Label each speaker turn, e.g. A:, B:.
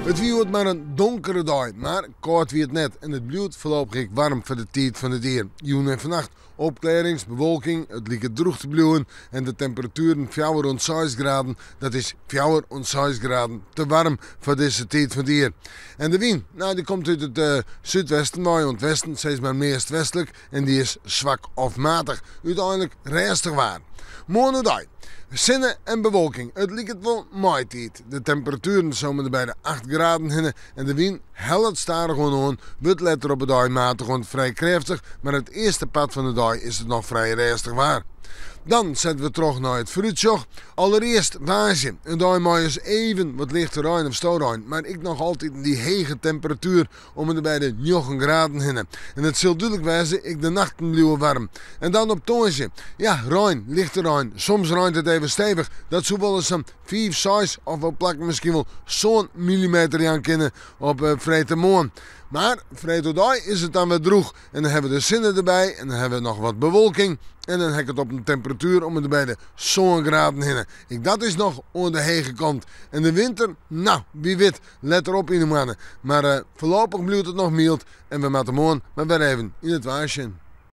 A: It wie hjoed mar in donkere dei, mar kâld wie it net en it bliuwt foarlopich ek waarm foar de tiid fan it jier. Jûn en fannacht opklearrings, bewolking, it liket drûch te bliuwen en de temperatueren fjouwer oant seis graden. Dat is fjouwer oant seis graden te waarm foar dizze tiid fan it jier. En de wyn, no dy komt út it súdwesten wei oant westen, sis mar meast westlik en dy is swak of matich. Uteinlik rêstich waar. Moarn oerdei, sinne en bewolking. It liket wol maitiid. De temperatueren sille om by de acht graden hinne en de wyn hellet stadichoan oan, wurdt letter op 'e dei matich oant frij krêftich, mar it earste part fan de dei is it noch frij rêstich waar. Dan sette we troch nei it foarútsjoch. Allerearst woansdei, in dei mei ris even wat lichte rein of storein, mar ek noch altyd dy hege temperatuer om en by de njoggen graden hinne. En it sil dúdlik wêze, ek de nachten bliuwe waarm. En dan op tongersdei, ja, rein, lichte rein. Soms reint it even stevich. Dat soe wolris sa'n fiif, seis of op plakken miskien wol sân millimeter jaan kinne op eh, freedtemoarn. Mar freed oerdei is it dan wer drûch en dan hawwe we de sinne derby en dan hawwe we noch wat bewolking en dan ha ik it op in temperatuer om en by de sân graden hinne. Ek dat is noch oan de hege kant. En de winter, no, wie wit, Letter op yn 'e moanne. Mar foarlopich bliuwt it noch myld en we moatte moarn mar wer even yn it waar sjen.